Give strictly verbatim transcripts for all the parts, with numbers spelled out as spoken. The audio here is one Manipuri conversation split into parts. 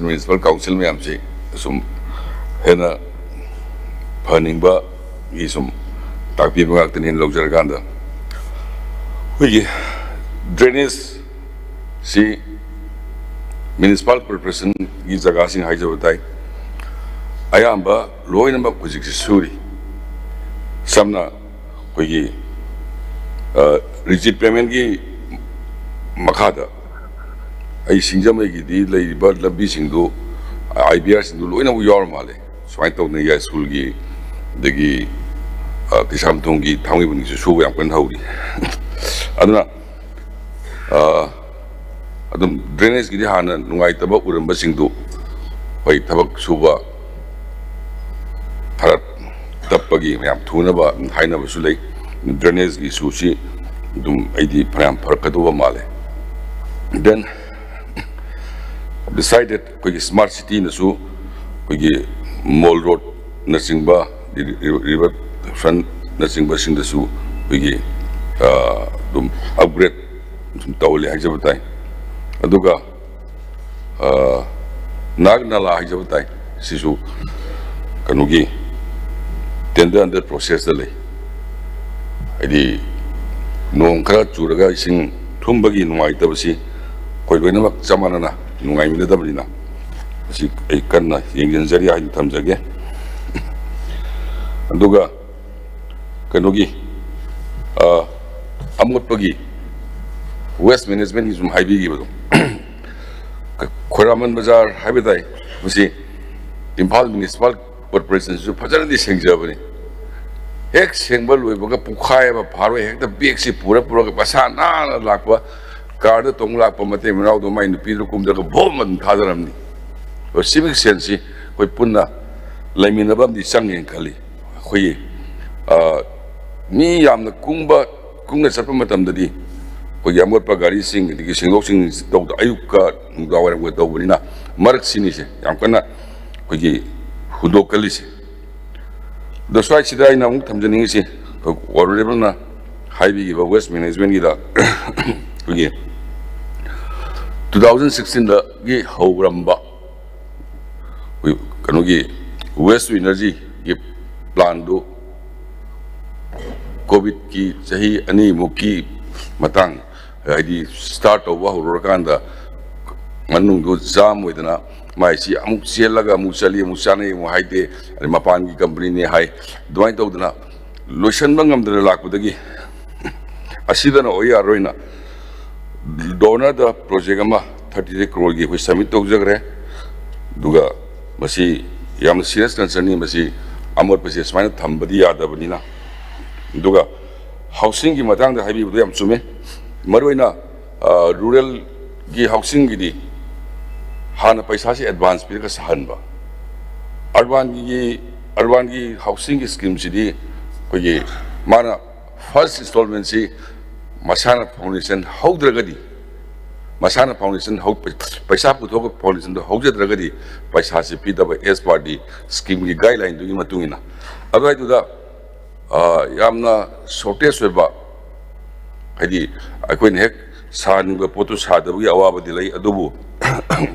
ꯃ꯭ꯌꯨꯅꯤꯁꯤꯄꯥꯜ ꯀꯥꯎꯟꯁꯤꯜ ꯃꯌꯥꯝꯁꯤ ꯁꯨꯝ ꯍꯦꯟꯅ ꯐꯍꯟꯅꯤꯡꯕꯒꯤ ꯁꯨꯝ ꯇꯥꯛꯄꯤꯕ ꯉꯥꯛꯇꯅꯤ ꯂꯧꯖꯔꯀꯥꯟꯗ, ꯑꯩꯈꯣꯏꯒꯤ ꯗ꯭ꯔꯦꯅꯦꯖꯁꯤ ꯃ꯭ꯌꯨꯅꯤꯁꯤꯄꯥꯜ ꯀꯣꯔꯄꯣꯔꯦꯁꯟꯒꯤ ꯖꯒꯥꯁꯤꯡ ꯍꯥꯏꯖꯕ ꯇꯥꯏ, ꯑꯌꯥꯝꯕ ꯂꯣꯏꯅꯃꯛ ꯍꯧꯖꯤꯛꯁꯤ ꯁꯨꯔꯤ꯫ ꯁꯝꯅ ꯑꯩꯈꯣꯏꯒꯤ, ꯑ, ꯔꯤꯖꯤꯠ ꯄꯦꯃꯦꯟꯒꯤ ꯃꯈꯥꯗ ꯑꯩ ꯁꯤꯡꯖꯃꯩꯒꯤꯗꯤ ꯂꯩꯔꯤꯕ ꯂꯝꯕꯤꯁꯤꯡꯗꯨ, IBRꯁꯤꯡꯗꯨ ꯂꯣꯏꯅꯃꯛ ꯌꯥꯎꯔ ꯃꯥꯜꯂꯦ꯫ ꯁꯨꯃꯥꯏꯅ ꯇꯧꯗꯅ ꯌꯥꯏꯁ꯭ꯀꯨꯜꯒꯤ, ꯑꯗꯒꯤ, ꯑ, ꯀꯩꯁꯥꯝꯊꯣꯡꯒꯤ, ꯊꯥꯡꯃꯩꯕꯟꯒꯤꯁꯨ ꯁꯨꯕ ꯌꯥꯝ ꯀꯟꯅ ꯍꯧꯔꯤ꯫ ꯑꯗꯨꯅ, ꯑ, ꯑꯗꯨꯝ ꯗ꯭ꯔꯦꯅꯦꯖꯀꯤꯗꯤ ꯍꯥꯟꯅ ꯅꯨꯡꯉꯥꯏꯇꯕ ꯎꯔꯝꯕꯁꯤꯡꯗꯨ, ꯍꯣꯏ, ꯊꯕꯛ ꯁꯨꯕ ꯈꯔ ꯇꯞꯄꯒꯤ ꯃꯌꯥꯝ ꯊꯨꯅꯕ ꯍꯥꯏꯅꯕꯁꯨ ꯂꯩ꯫ ꯗ꯭ꯔꯦꯅꯦꯖꯀꯤ ꯏꯁꯨꯁꯤ ꯑꯗꯨꯝ ꯑꯩꯗꯤ ꯐꯅꯌꯥꯝ ꯐꯔꯛꯀꯗꯧꯕ ꯃꯥꯜꯂꯦ꯫ Then, beside that, ꯑꯩꯈꯣꯏꯒꯤ ꯁ꯭ꯃꯥꯔꯠ ꯁꯤꯇꯤꯅꯁꯨ ꯑꯩꯈꯣꯏꯒꯤ ꯃꯣꯜ ꯔꯣꯗꯅꯆꯤꯡꯕ, ꯔꯤ-, ꯔꯤ-, ꯔꯤꯚꯔ ꯐ꯭ꯔꯟꯠꯅꯆꯤꯡꯕꯁꯤꯡꯗꯁꯨ ꯑꯩꯈꯣꯏꯒꯤ, ꯑ, ꯑꯗꯨꯝ ꯑꯞꯒ꯭ꯔꯦꯗ ꯁꯨꯝ ꯇꯧꯍꯜꯂꯦ ꯍꯥꯏꯖꯕ ꯇꯥꯏ꯫ ꯑꯗꯨꯒ, ꯑ, ꯅꯥꯒ ꯅꯥꯂꯥ ꯍꯥꯏꯖꯕ ꯇꯥꯏ, ꯁꯤꯁꯨ ꯀꯩꯅꯣꯒꯤ tender under processꯇ ꯂꯩ꯫ ꯍꯥꯏꯗꯤ ꯅꯣꯡ ꯈꯔ ꯆꯨꯔꯒ ꯏꯁꯤꯡ ꯊꯨꯝꯕꯒꯤ ꯅꯨꯡꯉꯥꯏꯇꯕꯁꯤ ꯑꯩꯈꯣꯏ ꯂꯣꯏꯅꯃꯛ ꯆꯞ ꯃꯥꯟꯅꯅ ꯅꯨꯡꯉꯥꯏꯃꯤꯟꯅꯗꯕꯅꯤꯅ, ꯃꯁꯤ ꯑꯩ ꯀꯟꯅ ꯌꯦꯡꯁꯤꯟꯖꯔꯤ ꯍꯥꯏꯅ ꯊꯝꯖꯒꯦ꯫ ꯑꯗꯨꯒ ꯀꯩꯅꯣꯒꯤ, ꯑ, ꯑꯃꯣꯠꯄꯒꯤ waste managementꯀꯤ ꯁꯨꯝ ꯍꯥꯏꯕꯤꯈꯤꯕꯗꯣ, ꯈꯣꯏꯔꯥꯃꯟ ꯕꯖꯥꯔ ꯍꯥꯏꯕ ꯇꯥꯏ, ꯃꯁꯤ ꯏꯝꯐꯥꯜ ꯃ꯭ꯌꯨꯅꯤꯁꯤꯄꯥꯜ ꯀꯣꯔꯄꯣꯔꯦꯁꯟꯁꯤꯁꯨ ꯐꯖꯅꯗꯤ ꯁꯦꯡꯖꯕꯅꯤ꯫ ꯍꯦꯛ ꯁꯦꯡꯕ ꯂꯣꯏꯕꯒ ꯄꯨꯈꯥꯏ ꯑꯃ ꯐꯥꯔꯣꯏ, ꯍꯦꯛꯇ ꯕꯦꯒꯁꯤ ꯄꯨꯔ ꯄꯨꯔꯒ ꯃꯁꯥ ꯅꯥꯟꯅ ꯂꯥꯛꯄ, ꯀꯥꯔꯗ ꯇꯣꯡ ꯂꯥꯛꯄ ꯃꯇꯩ ꯃꯅꯥꯎꯗꯣ ꯃꯥꯏ ꯅꯨꯄꯤꯗꯨ ꯀꯨꯝꯗ꯭ꯔꯒ ꯚꯣꯝ ꯑꯗꯨꯝ ꯊꯥꯗꯔꯝꯅꯤ꯫ ꯑꯗꯣ civic senseꯁꯤ ꯑꯩꯈꯣꯏ ꯄꯨꯟꯅ ꯂꯩꯃꯤꯟꯅꯕ ꯑꯃꯗꯤ ꯆꯪꯉꯦꯅ ꯈꯜꯂꯤ꯫ ꯑꯩꯈꯣꯏꯒꯤ, ꯑ, ꯃꯤ ꯌꯥꯝꯅ ꯀꯨꯡꯕ, ꯀꯨꯡꯅ ꯆꯠꯄ ꯃꯇꯝꯗꯗꯤ ꯑꯩꯈꯣꯏꯒꯤ ꯑꯃꯣꯠꯄ ꯒꯥꯔꯤꯁꯤꯡ, ꯑꯗꯒꯤ ꯁꯦꯡꯗꯣꯛ ꯁꯦꯡꯖꯤꯟ ꯇꯧꯕꯗ ꯑꯌꯨꯛꯀ ꯅꯨꯡꯗꯥꯡꯋꯥꯏꯔꯝꯒ ꯇꯧꯕꯅꯤꯅ ꯃꯔꯛꯁꯤꯅꯤꯁꯦ ꯌꯥꯝ ꯀꯟꯅ ꯑꯩꯈꯣꯏꯒꯤ ꯍꯨꯟꯗꯣꯛꯀꯜꯂꯤꯁꯦ꯫ ꯑꯗꯣ ꯁ꯭ꯋꯥꯏꯁꯤꯗ ꯑꯩꯅ ꯑꯃꯨꯛ ꯊꯝꯖꯅꯤꯡꯉꯤꯁꯤ, ꯑꯩꯈꯣꯏ ꯑꯣꯅꯔꯦꯕꯜꯅ ꯍꯥꯏꯕꯤꯈꯤꯕ waste managementꯀꯤꯗ ꯑꯩꯈꯣꯏꯒꯤ two thousand sixteenꯗꯒꯤ ꯍꯧꯔꯝꯕ ꯀꯩꯅꯣꯒꯤ waste to energyꯒꯤ planꯗꯨ ꯀꯣꯚꯤꯗꯀꯤ ꯆꯍꯤ ꯑꯅꯤꯃꯨꯛꯀꯤ ꯃꯇꯥꯡ, ꯍꯥꯏꯗꯤ start ꯇꯧꯕ ꯍꯧꯔꯨꯔꯀꯥꯟꯗ ꯃꯅꯨꯡꯗꯨ jam ꯑꯣꯏꯗꯅ, ꯃꯥꯏꯁꯤ ꯑꯃꯨꯛ ꯆꯦꯜꯂꯒ ꯑꯃꯨꯛ ꯆꯠꯂꯤ, ꯑꯃꯨꯛ ꯆꯥꯅꯩ ꯑꯃꯨꯛ ꯍꯥꯏꯗꯦ, ꯑꯗꯩ ꯃꯄꯥꯟꯒꯤ companyꯅꯦ ꯍꯥꯏ, ꯑꯗꯨꯃꯥꯏꯅ ꯇꯧꯗꯅ ꯂꯣꯏꯁꯤꯟꯕ ꯉꯝꯗꯅ ꯂꯥꯛꯄꯗꯒꯤ ꯑꯁꯤꯗꯅ ꯑꯣꯏ ꯌꯥꯔꯣꯏꯅ DoNERꯗ project ꯑꯃ thirty three crore ꯑꯩꯈꯣꯏ submit ꯇꯧꯖꯈ꯭ꯔꯦ꯫ ꯑꯗꯨꯒ ꯃꯁꯤ ꯌꯥꯝꯅ serious concernꯅꯤ꯫ ꯃꯁꯤ ꯑꯃꯣꯠꯄꯁꯦ ꯁꯨꯃꯥꯏꯅ ꯊꯝꯕꯗꯤ ꯌꯥꯗꯕꯅꯤꯅ꯫ ꯑꯗꯨꯒ housingꯒꯤ ꯃꯇꯥꯡꯗ ꯍꯥꯏꯕꯤꯕꯗꯣ ꯌꯥꯝ ꯆꯨꯝꯃꯦ꯫ ꯃꯔꯨꯑꯣꯏꯅ ruralꯒꯤ housingꯒꯤꯗꯤ ꯍꯥꯟꯅ ꯄꯩꯁꯥꯁꯤ advance ꯄꯤꯔꯒ ꯁꯥꯍꯟꯕ꯫ Urbanꯒꯤ urbanꯒꯤ housingꯒꯤ schemeꯁꯤꯗꯤ ꯑꯩꯈꯣꯏꯒꯤ ꯃꯥꯅ first installmentꯁꯤ ꯃꯁꯥꯅ foundation ꯍꯧꯗ꯭ꯔꯒꯗꯤ, ꯃꯁꯥꯅ foundation ꯍꯧ ꯄꯩꯁꯥ ꯄꯨꯊꯣꯛꯑꯒ foundationꯗꯣ ꯍꯧꯖꯗ꯭ꯔꯒꯗꯤ ꯄꯩꯁꯥꯁꯤ ꯄꯤꯗꯕ, as per the schemeꯒꯤ guidelineꯗꯨꯒꯤ ꯃꯇꯨꯡ ꯏꯟꯅ꯫ ꯑꯗꯨꯋꯥꯏꯗꯨꯗ ꯌꯥꯝꯅ shortage ꯑꯣꯏꯕ, ꯍꯥꯏꯗꯤ ꯑꯩꯈꯣꯏꯅ ꯍꯦꯛ ꯁꯥꯍꯟꯅꯤꯡꯕ ꯄꯣꯠꯇꯨ ꯁꯥꯗꯕꯒꯤ ꯑꯋꯥꯕꯗꯤ ꯂꯩ꯫ ꯑꯗꯨꯕꯨ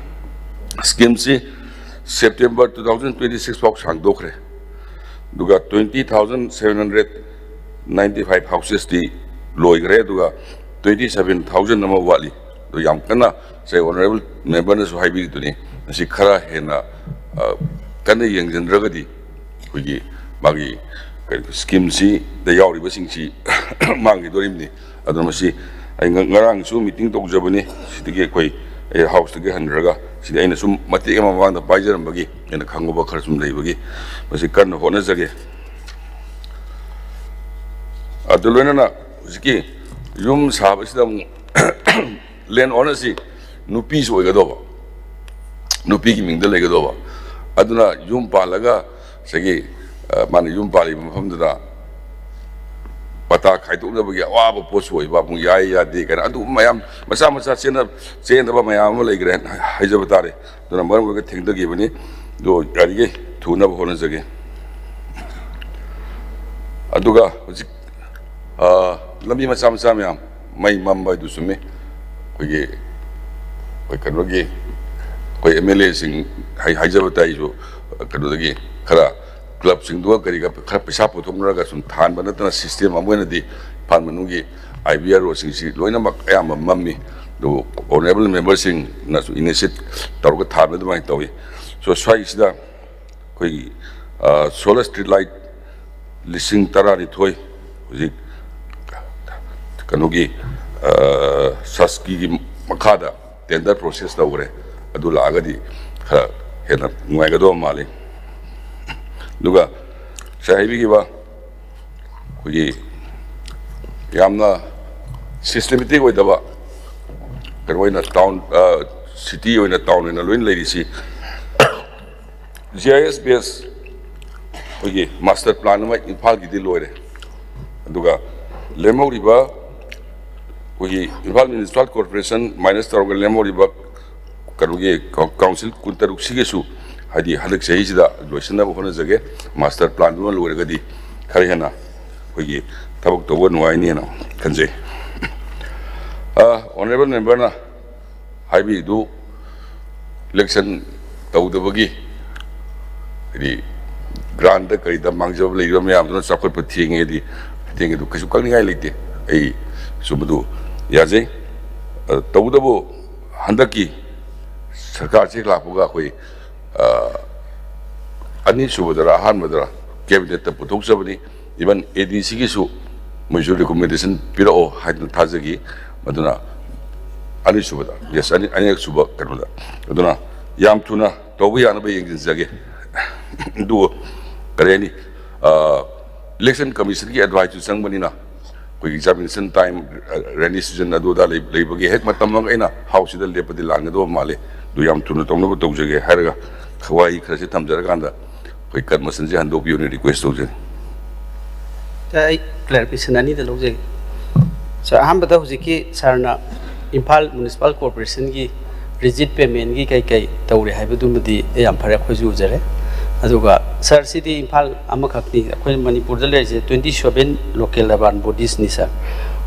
schemeꯁꯤ September two thousand twenty six ꯐꯥꯎ ꯁꯥꯡꯗꯣꯛꯈ꯭ꯔꯦ꯫ ꯑꯗꯨꯒ twenty thousand seven hundred ninety five housesꯇꯤ ꯂꯣꯏꯈ꯭ꯔꯦ꯫ ꯑꯗꯨꯒ twenty seven thousand ꯑꯃ ꯋꯥꯠꯂꯤ꯫ ꯑꯗꯨ ꯌꯥꯝ ꯀꯟꯅ ꯉꯁꯥꯏ honourable memberꯅꯁꯨ ꯍꯥꯏꯕꯤꯔꯤꯗꯨꯅꯤ, ꯃꯁꯤ ꯈꯔ ꯍꯦꯟꯅ ꯀꯟꯅ ꯌꯦꯡꯁꯤꯟꯗ꯭ꯔꯒꯗꯤ ꯑꯩꯈꯣꯏꯒꯤ ꯃꯥꯒꯤ ꯀꯩꯅꯣ schemeꯁꯤꯗ ꯌꯥꯎꯔꯤꯕꯁꯤꯡꯁꯤ ꯃꯥꯡꯈꯤꯗꯣꯔꯤꯕꯅꯤ꯫ ꯑꯗꯨꯅ ꯃꯁꯤ ꯑꯩ ꯉ- ꯉꯔꯥꯡꯁꯨ meeting ꯇꯧꯖꯕꯅꯤ꯫ ꯁꯤꯗꯒꯤ ꯑꯩꯈꯣꯏ, ꯑꯩ houseꯇꯒꯤ ꯍꯟꯈ꯭ꯔꯒ, ꯁꯤꯗꯤ ꯑꯩꯅ ꯁꯨꯝ ꯃꯇꯦꯛ ꯑꯃ ꯃꯃꯥꯡꯗ ꯄꯥꯏꯖꯔꯝꯕꯒꯤ ꯑꯩꯅ ꯈꯪꯍꯧꯕ ꯈꯔ ꯁꯨꯝ ꯂꯩꯕꯒꯤ ꯃꯁꯤ ꯀꯟꯅ ꯍꯣꯠꯅꯖꯒꯦ꯫ ꯑꯗꯨ ꯂꯣꯏꯅꯅ ꯍꯧꯖꯤꯛꯀꯤ ꯌꯨꯝ ꯁꯥꯕꯁꯤꯗ ꯑꯃꯨꯛ land ownerꯁꯤ ꯅꯨꯄꯤꯁꯨ ꯑꯣꯏꯒꯗꯧꯕ, ꯅꯨꯄꯤꯒꯤ ꯃꯤꯡꯗ ꯂꯩꯒꯗꯧꯕ꯫ ꯑꯗꯨꯅ ꯌꯨꯝ ꯄꯥꯜꯂꯒ ꯉꯁꯥꯏꯒꯤ, ꯑ, ꯃꯥꯅ ꯌꯨꯝ ꯄꯥꯜꯂꯤꯕ ꯃꯐꯝꯗꯨꯗ ꯄꯇꯥ ꯈꯥꯏꯗꯣꯛꯅꯕꯒꯤ ꯑꯋꯥꯕ ꯄꯣꯠꯁꯨ ꯑꯣꯏꯕ, ꯑꯃꯨꯛ ꯌꯥꯏ ꯌꯥꯗꯦ ꯀꯥꯏꯅ ꯑꯗꯨꯒꯨꯝꯕ ꯃꯌꯥꯝ ꯃꯆꯥ ꯃꯆꯥ ꯆꯦꯟꯅ-, ꯆꯦꯟꯗꯕ ꯃꯌꯥꯝ ꯑꯃ ꯂꯩꯈ꯭ꯔꯦ ꯍꯥꯏꯖꯕ ꯇꯥꯔꯦ꯫ ꯑꯗꯨꯅ ꯃꯔꯝ ꯑꯣꯏꯔꯒ ꯊꯦꯡꯊꯈꯤꯕꯅꯤ꯫ ꯑꯗꯨ ꯌꯥꯔꯤꯈꯩ ꯊꯨꯅꯕ ꯍꯣꯠꯅꯖꯒꯦ꯫ ꯑꯗꯨꯒ ꯍꯧꯖꯤꯛ, ꯑ, ꯂꯝꯕꯤ ꯃꯆꯥ ꯃꯆꯥ ꯃꯌꯥꯝ, ꯃꯩ ꯃꯝꯕ ꯍꯥꯏꯗꯨ ꯆꯨꯝꯃꯤ꯫ ꯑꯩꯈꯣꯏꯒꯤ, ꯑꯩꯈꯣꯏ ꯀꯩꯅꯣꯒꯤ ꯑꯩꯈꯣꯏ ꯑꯦꯝ ꯑꯦꯜ ꯑꯦꯁꯤꯡ ꯍꯥꯏꯖꯕ ꯇꯥꯏ, ꯑꯩꯁꯨ ꯀꯩꯅꯣꯗꯒꯤ ꯈꯔ ꯀ꯭ꯂꯕꯁꯤꯡꯗꯨꯒ ꯀꯔꯤꯒ ꯈꯔ ꯄꯩꯁꯥ ꯄꯨꯊꯣꯛꯅꯔꯒ ꯁꯨꯝ ꯊꯥꯟꯕ ꯅꯠꯇꯅ, ꯁꯤꯁꯇꯦꯝ ꯑꯃ ꯑꯣꯏꯅꯗꯤ ꯏꯝꯐꯥꯜ ꯃꯅꯨꯡꯒꯤ ꯑꯥꯏ ꯕꯤ ꯑꯥꯔ ꯑꯣꯁꯤꯡꯁꯤ ꯂꯣꯏꯅꯃꯛ ꯑꯌꯥꯝꯕ ꯃꯝꯃꯤ꯫ ꯑꯗꯨꯕꯨ ꯑꯣꯅꯔꯦꯕꯜ ꯃꯦꯝꯕꯔꯁꯤꯡꯅꯁꯨ ꯏꯅꯤꯁꯤꯌꯦꯠ ꯇꯧꯔꯒ ꯊꯥꯟꯕ ꯑꯗꯨꯃꯥꯏꯅ ꯇꯧꯏ꯫ ꯁꯣ ꯁ꯭ꯋꯥꯏꯁꯤꯗ ꯑꯩꯈꯣꯏꯒꯤ ꯁꯣꯂꯔ ꯁ꯭ꯇ꯭ꯔꯤꯠ ꯂꯥꯏꯠ ꯂꯤꯁꯤꯡ ꯇꯔꯥꯅꯤꯊꯣꯏ ꯍꯧꯖꯤꯛ ꯀꯩꯅꯣꯒꯤ ꯁꯥꯁꯀꯤꯒꯤ ꯃꯈꯥꯗ ꯇꯦꯟꯗꯔ ꯄ꯭ꯔꯣꯁꯦꯁ ꯇꯧꯈ꯭ꯔꯦ꯫ ꯑꯗꯨ ꯂꯥꯛꯑꯒꯗꯤ ꯈꯔ ꯍꯦꯟꯅ ꯅꯨꯡꯉꯥꯏꯒꯗꯧꯕ ꯃꯥꯜꯂꯤ꯫ ꯑꯗꯨꯒ ꯉꯁꯥꯏ ꯍꯥꯏꯕꯤꯈꯤꯕ ꯑꯩꯈꯣꯏꯒꯤ ꯌꯥꯝꯅ ꯁꯤꯁꯇꯦꯃꯦꯇꯤꯛ ꯑꯣꯏꯗꯕ ꯀꯩꯅꯣ ꯑꯣꯏꯅ ꯇꯥꯎꯟ, ꯁꯤꯇꯤ ꯑꯣꯏꯅ, ꯇꯥꯎꯟ ꯑꯣꯏꯅ ꯂꯣꯏꯅ ꯂꯩꯔꯤꯁꯤ, ꯖꯤ ꯑꯥꯏ ꯑꯦꯁ ꯕꯦꯁ ꯑꯩꯈꯣꯏꯒꯤ ꯃꯥꯁꯇꯔ ꯄ꯭ꯂꯥꯟ ꯑꯃ ꯏꯝꯐꯥꯜꯒꯤꯗꯤ ꯂꯣꯏꯔꯦ꯫ ꯑꯗꯨꯒ ꯂꯦꯝꯍꯧꯔꯤꯕ ꯑꯩꯈꯣꯏꯒꯤ ꯏꯝꯐꯥꯜ ꯃ꯭ꯌꯨꯅꯤꯁꯤꯄꯥꯜ ꯀꯣꯔꯄꯣꯔꯦꯁꯟ ꯃꯥꯏꯅꯁ ꯇꯧꯔꯒ ꯂꯦꯝꯍꯧꯔꯤꯕ ꯀꯩꯅꯣꯒꯤ ꯀꯥꯎ-, ꯀꯥꯎꯟꯁꯤꯜ ꯀꯨꯟꯇꯔꯨꯛꯁꯤꯒꯤꯁꯨ, ꯍꯥꯏꯗꯤ, ꯍꯟꯗꯛ ꯆꯍꯤꯁꯤꯗ ꯂꯣꯏꯁꯤꯟꯅꯕ ꯍꯣꯠꯅꯖꯒꯦ꯫ ꯃꯥꯁꯇꯔ ꯄ꯭ꯂꯥꯟꯗꯨꯃ ꯂꯣꯏꯔꯒꯗꯤ ꯈꯔ ꯍꯦꯟꯅ ꯑꯩꯈꯣꯏꯒꯤ ꯊꯕꯛ ꯇꯧꯕ ꯅꯨꯡꯉꯥꯏꯅꯤꯅ ꯈꯟꯖꯩ꯫ ꯑ, ꯑꯣꯅꯔꯦꯕꯜ ꯃꯦꯝꯕꯔꯅ ꯍꯥꯏꯕꯤꯗꯨ, ꯏꯂꯦꯛꯁꯟ ꯇꯧꯗꯕꯒꯤ, ꯍꯥꯏꯗꯤ, ꯒ꯭ꯔꯥꯟꯗ ꯀꯔꯤꯗ ꯃꯥꯡꯖꯕ ꯂꯩꯔꯤꯕ ꯃꯌꯥꯝꯗꯨꯅ ꯆꯥꯎꯈꯠꯄ ꯊꯦꯡꯉꯦꯗꯤ, ꯊꯦꯡꯉꯦ ꯑꯗꯨ ꯀꯩꯁꯨ ꯀꯛꯅꯤꯡꯉꯥꯏ ꯂꯩꯇꯦ꯫ ꯑꯩ ꯁꯨꯝꯕꯗꯨ ꯌꯥꯖꯩ꯫ ꯑ, ꯇꯧꯕꯇꯕꯨ ꯍꯟꯗꯛꯀꯤ ꯁꯔꯀꯥꯔꯁꯤ ꯂꯥꯛꯄꯒ ꯑꯩꯈꯣꯏ, ꯑ, ꯑꯅꯤꯁꯨꯕꯗꯔ ꯑꯍꯥꯟꯕꯗꯔ ꯀꯦꯕꯤꯅꯦꯠꯇ ꯄꯨꯊꯣꯛꯆꯕꯅꯤ꯫ ꯏꯚꯟ ꯑꯦ ꯗꯤ ꯁꯤꯒꯤꯁꯨ ꯃꯣꯏꯁꯨ ꯔꯤꯀꯣꯃꯦꯟꯗꯦꯁꯟ ꯄꯤꯔꯛꯑꯣ ꯍꯥꯏꯗꯨꯅ ꯊꯥꯖꯈꯤ꯫ ꯃꯗꯨꯅ ꯑꯅꯤꯁꯨꯕꯗ, ꯌꯦꯁ, ꯑꯅꯤ-, ꯑꯅꯤꯔꯛꯁꯨꯕ ꯀꯩꯅꯣꯗ꯫ ꯑꯗꯨꯅ ꯌꯥꯝ ꯊꯨꯅ ꯇꯧꯕ ꯌꯥꯅꯕ ꯌꯦꯡꯁꯤꯟꯖꯒꯦ꯫ ꯑꯗꯨꯒ ꯀꯔꯤ ꯍꯥꯏꯅꯤ, ꯑ, ꯏꯂꯦꯛꯁꯟ ꯀꯃꯤꯁꯟꯒꯤ ꯑꯦꯗꯚꯥꯏꯁꯁꯨ ꯆꯪꯕꯅꯤꯅ, ꯑꯩꯈꯣꯏꯒꯤ ꯑꯦꯛꯖꯥꯃꯤꯅꯦꯁꯟ ꯇꯥꯏꯝ, ꯔꯦꯅꯤ ꯁꯤꯖꯟ ꯑꯗꯨ ꯑꯗꯥ ꯂꯩ-, ꯂꯩꯕꯒꯤ ꯍꯦꯛ ꯃꯇꯝ ꯑꯃꯒ ꯑꯩꯅ ꯍꯥꯎꯁꯁꯤꯗ ꯂꯦꯞꯄꯗꯤ ꯂꯥꯟꯒꯗꯕ ꯃꯥꯜꯂꯤ꯫ ꯑꯗꯨ ꯌꯥꯝ ꯊꯨꯅ ꯇꯧꯅꯕ ꯇꯧꯖꯒꯦ ꯍꯥꯏꯔꯒ, ꯋꯥꯍꯩ ꯈꯔꯁꯤ ꯊꯝꯖꯔꯀꯥꯟꯗ ꯑꯩꯈꯣꯏ ꯀꯟꯃꯣꯁꯟꯁꯦ ꯍꯟꯗꯣꯛꯄꯤꯌꯨꯅ ꯔꯤꯀ꯭ꯋꯦꯁ ꯇꯧꯖꯔꯤ꯫ ꯁꯥꯔ, ꯑꯩ ꯀ꯭ꯂꯦꯔꯤꯐꯤꯀꯦꯁꯟ ꯑꯅꯤꯗ ꯂꯧꯖꯒꯦ꯫ ꯁꯥꯔ, ꯑꯍꯥꯟꯕꯗ ꯍꯧꯖꯤꯛꯀꯤ ꯁꯥꯔꯅ ꯏꯝꯐꯥꯜ ꯃ꯭ꯌꯨꯅꯤꯁꯤꯄꯥꯜ ꯀꯣꯔꯄꯣꯔꯦꯁꯟꯒꯤ ꯔꯤꯖꯤꯠ ꯄꯦꯃꯦꯟꯒꯤ ꯀꯩ ꯀꯩ ꯇꯧꯔꯦ ꯍꯥꯏꯕꯗꯨꯃꯗꯤ ꯌꯥꯝ ꯐꯔꯦ, ꯑꯩꯈꯣꯏꯁꯨ ꯎꯖꯔꯦ꯫ ꯑꯗꯨꯒ ꯁꯥꯔ, ꯁꯤꯗꯤ ꯏꯝꯐꯥꯜ ꯑꯃꯈꯛꯅꯤ, ꯑꯩꯈꯣꯏ ꯃꯅꯤꯄꯨꯔꯗ ꯂꯩꯔꯤꯁꯦ twenty seven local urban bodiesꯅꯤ ꯁꯥꯔ꯫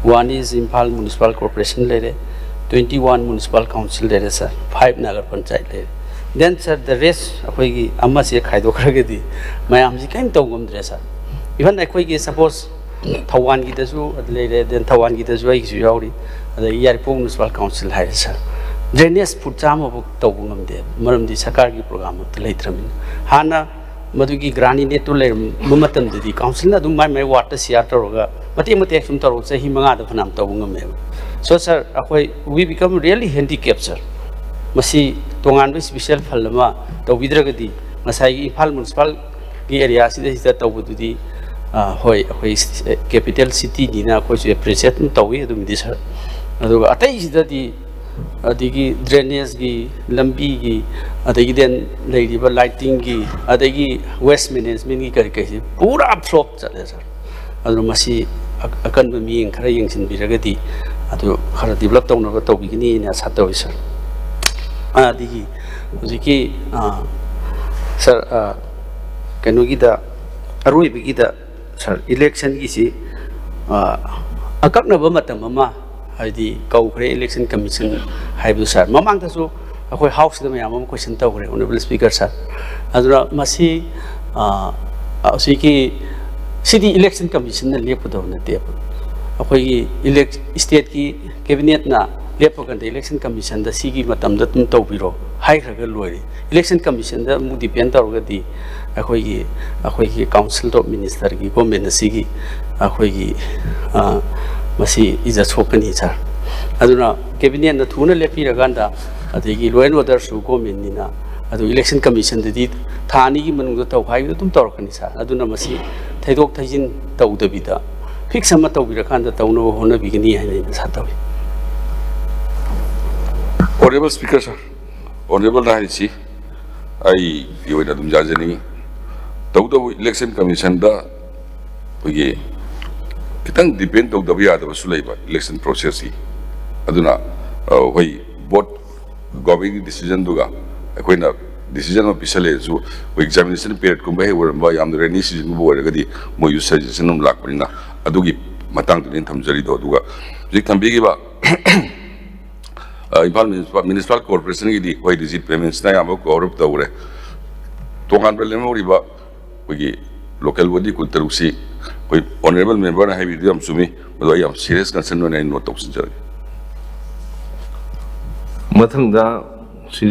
One is Imphal municipal corporation ꯂꯩꯔꯦ, Twenty one municipal council ꯂꯩꯔꯦ ꯁꯥꯔ, five ꯅꯒꯔ ꯄꯟꯆꯥꯌꯠ ꯂꯩꯔꯦ꯫ Then ꯁꯥꯔ, the rest ꯑꯩꯈꯣꯏꯒꯤ ꯑꯃꯁꯦ ꯈꯥꯏꯗꯣꯛꯈ꯭ꯔꯒꯗꯤ ꯃꯌꯥꯝꯁꯤ ꯀꯔꯤꯝ ꯇꯧ ꯉꯝꯗ꯭ꯔꯦ ꯁꯥꯔ꯫ Even ꯑꯩꯈꯣꯏꯒꯤ suppose ꯊꯧꯕꯥꯜꯒꯤꯗꯁꯨ ꯂꯩꯔꯦ, then ꯊꯧꯕꯥꯜꯒꯤꯗꯁꯨ ꯑꯩꯒꯤꯁꯨ ꯌꯥꯎꯔꯤ, ꯑꯗꯒꯤ ꯌꯥꯏꯔꯤꯄꯣꯛ municipal council ꯍꯥꯏꯔꯦ ꯁꯥꯔ, drainage foot ꯆꯥꯝꯃꯐꯥꯎ ꯇꯧꯕ ꯉꯝꯗꯦ, ꯃꯔꯝꯗꯤ ꯁꯔꯀꯥꯔꯒꯤ program ꯑꯃꯠꯇ ꯂꯩꯇ꯭ꯔꯕꯅꯤꯅ꯫ ꯍꯥꯟꯅ ꯃꯗꯨꯒꯤ grant in aid ꯇꯨ ꯂꯩꯔꯝꯕ ꯃꯇꯝꯗꯗꯤ council ꯅ ꯑꯗꯨꯝ ꯃꯥꯏ ꯃꯥꯏ ward ꯇ share ꯇꯧꯔꯒ ꯃꯇꯦꯛ ꯃꯇꯦꯛ ꯁꯨꯝ ꯇꯧꯔꯒ ꯆꯍꯤ ꯃꯉꯥꯗ ꯐꯅꯌꯥꯝ ꯇꯧꯕ ꯉꯝꯃꯦꯕ꯫ So ꯁꯥꯔ, ꯑꯩꯈꯣꯏ we become really handicap ꯁꯥꯔ꯫ ꯃꯁꯤ ꯇꯣꯉꯥꯟꯕ special fund ꯑꯃ ꯇꯧꯕꯤꯗ꯭ꯔꯒꯗꯤ ꯉꯁꯥꯏꯒꯤ ꯏꯝꯐꯥꯜ municipal ꯒꯤ area ꯁꯤꯗꯩꯁꯤꯗ ꯇꯧꯕꯗꯨꯗꯤ, ꯑ, ꯍꯣꯏ, ꯑꯩꯈꯣꯏ capital city ꯅꯤꯅ ꯑꯩꯈꯣꯏꯁꯨ appreciate ꯑꯗꯨꯝ ꯇꯧꯏ ꯑꯗꯨꯝꯗꯤ ꯁꯥꯔ꯫ ꯑꯗꯨꯒ ꯑꯇꯩꯁꯤꯗꯗꯤ ꯑꯗꯒꯤ drainage ꯀꯤ, ꯂꯝꯕꯤꯒꯤ, ꯑꯗꯒꯤ then ꯂꯩꯔꯤꯕ lighting ꯒꯤ, ꯑꯗꯒꯤ waste management ꯀꯤ ꯀꯔꯤ ꯀꯔꯤꯁꯤ ꯄꯨꯔꯥ flop ꯆꯠꯂꯦ ꯁꯥꯔ꯫ ꯑꯗꯨꯅ ꯃꯁꯤ ꯑ-, ꯑꯀꯟꯕ ꯃꯤꯠꯌꯦꯡ ꯈꯔ ꯌꯦꯡꯁꯤꯟꯕꯤꯔꯒꯗꯤ ꯑꯗꯨ ꯈꯔ develop ꯇꯧꯅꯕ ꯇꯧꯕꯤꯒꯅꯤꯅ ꯑꯁꯥ ꯇꯧꯏ ꯁꯥꯔ꯫ ꯑꯗꯒꯤ ꯍꯧꯖꯤꯛꯀꯤ, ꯑ, ꯁꯥꯔ, ꯑ, ꯀꯩꯅꯣꯒꯤꯗ, ꯑꯔꯣꯏꯕꯒꯤꯗ ꯁꯥꯔ, election ꯒꯤꯁꯤ, ꯑ, ꯑꯀꯛꯅꯕ ꯃꯇꯝ ꯑꯃ, ꯍꯥꯏꯗꯤ ꯀꯧꯈ꯭ꯔꯦ election commission ꯍꯥꯏꯕꯗꯨ ꯁꯥꯔ, ꯃꯃꯥꯡꯗꯁꯨ ꯑꯩꯈꯣꯏ house ꯇ ꯃꯌꯥꯝ ꯑꯃ question ꯇꯧꯈ꯭ꯔꯦ honourable speaker ꯁꯥꯔ꯫ ꯑꯗꯨꯅ ꯃꯁꯤ, ꯑ, ꯍꯧꯖꯤꯛꯀꯤ, ꯁꯤꯗꯤ election commission ꯅ ꯂꯦꯞꯀꯗꯕ ꯅꯠꯇꯦꯕ꯫ ꯑꯩꯈꯣꯏꯒꯤ elect-, state ꯀꯤ cabinet ꯅ ꯂꯦꯞꯄ ꯀꯥꯟꯗ election commission ꯗ ꯁꯤꯒꯤ ꯃꯇꯝꯗ ꯑꯗꯨꯝ ꯇꯧꯕꯤꯔꯣ ꯍꯥꯏꯈ꯭ꯔꯒ ꯂꯣꯏꯔꯦ꯫ Election commission ꯗ ꯑꯃꯨꯛ depend ꯇꯧꯔꯒꯗꯤ ꯑꯩꯈꯣꯏꯒꯤ, ꯑꯩꯈꯣꯏꯒꯤ Council of Minister ꯒꯤ government ꯑꯁꯤꯒꯤ ꯑꯩꯈꯣꯏꯒꯤ, ꯑ, ꯃꯁꯤ ꯏꯖꯠ ꯁꯣꯛꯀꯅꯤ ꯁꯥꯔ꯫ ꯑꯗꯨꯅ cabinet ꯅ ꯊꯨꯅ ꯂꯦꯞꯄꯤꯔꯀꯥꯟꯗ, ꯑꯗꯒꯤ law and order ꯁꯨ government ꯅꯤꯅ, ꯑꯗꯨ election commission ꯗꯗꯤ ꯊꯥ ꯑꯅꯤꯒꯤ ꯃꯅꯨꯡꯗ ꯇꯧ ꯍꯥꯏꯕꯗꯨ ꯑꯗꯨꯝ ꯇꯧꯔꯛꯀꯅꯤ ꯁꯥꯔ꯫ ꯑꯗꯨꯅ ꯃꯁꯤ ꯊꯩꯗꯣꯛ ꯊꯩꯖꯤꯟ ꯇꯧꯗꯕꯤꯗ fix ꯑꯃ ꯇꯧꯕꯤꯔꯀꯥꯟꯗ ꯇꯧꯅꯕ ꯍꯣꯠꯅꯕꯤꯒꯅꯤ ꯍꯥꯏꯅ ꯑꯩꯅ ꯑꯁꯥ ꯇꯧꯏ꯫ Honourable Speaker ꯁꯥꯔ, Honourable ꯅ ꯍꯥꯏꯔꯤꯁꯤ ꯑꯩꯒꯤ ꯑꯣꯏꯅ ꯑꯗꯨꯝ ꯌꯥꯖꯅꯤꯡꯉꯤ꯫ ꯇꯧꯕꯇꯕꯨ election commission ꯗ ꯑꯩꯈꯣꯏꯒꯤ ꯈꯤꯇꯪ depend ꯇꯧꯗꯕ ꯌꯥꯗꯕꯁꯨ ꯂꯩꯕ election process ꯀꯤ꯫ ꯑꯗꯨꯅ, ꯑ, ꯑꯩꯈꯣꯏ vote, government ꯀꯤ decision ꯗꯨꯒ ꯑꯩꯈꯣꯏꯅ decision ꯑꯃ ꯄꯤꯁꯜꯂꯛꯑꯁꯨ, ꯑꯩꯈꯣꯏ examination period ꯀꯨꯝꯕ ꯍꯦꯛ ꯑꯣꯏꯔꯝꯕ, ꯌꯥꯝꯅ rainy season ꯒꯨꯝꯕ ꯑꯣꯏꯔꯒꯗꯤ ꯃꯣꯏꯁꯨ suggestion ꯑꯃ ꯂꯥꯛꯄꯅꯤꯅ, ꯑꯗꯨꯒꯤ ꯃꯇꯥꯡꯗꯨꯅꯤ ꯑꯩꯅ ꯊꯝꯖꯔꯤꯗꯣ꯫ ꯑꯗꯨꯒ ꯍꯧꯖꯤꯛ ꯊꯝꯕꯤꯈꯤꯕ ꯏꯝꯐꯥꯜ ꯃ꯭ꯌꯨꯅꯤꯁꯤꯄꯥꯜ ꯀꯣꯔꯄꯣꯔꯦꯁꯟꯒꯤꯗꯤ ꯑꯩꯈꯣꯏ ꯔꯤꯖꯤꯠ ꯄꯦꯃꯦꯟꯁꯅ ꯑꯌꯥꯝꯕ ꯀꯣꯚꯔ ꯑꯞ ꯇꯧꯔꯦ꯫ ꯇꯣꯉꯥꯟꯕ ꯂꯦꯝꯍꯧꯔꯤꯕ ꯑꯩꯈꯣꯏꯒꯤ ꯂꯣꯀꯦꯜ ꯕꯣꯗꯤ ꯀꯨꯟꯇꯔꯨꯛꯁꯤ ꯑꯩꯈꯣꯏ ꯑꯣꯅꯔꯦꯕꯜ ꯃꯦꯝꯕꯔꯅ ꯍꯥꯏꯕꯤꯔꯤꯗꯨ ꯌꯥꯝ ꯆꯨꯝꯃꯤ꯫ ꯃꯗꯨ ꯑꯩ ꯌꯥꯝ ꯁꯤꯔꯤꯌꯁ ꯀꯟꯁꯔꯟ ꯑꯣꯏꯅ ꯑꯩ ꯅꯣꯠ ꯇꯧꯁꯤꯟꯖꯔꯒꯦ꯫ ꯃꯊꯪꯗ ꯁ꯭ꯔꯤ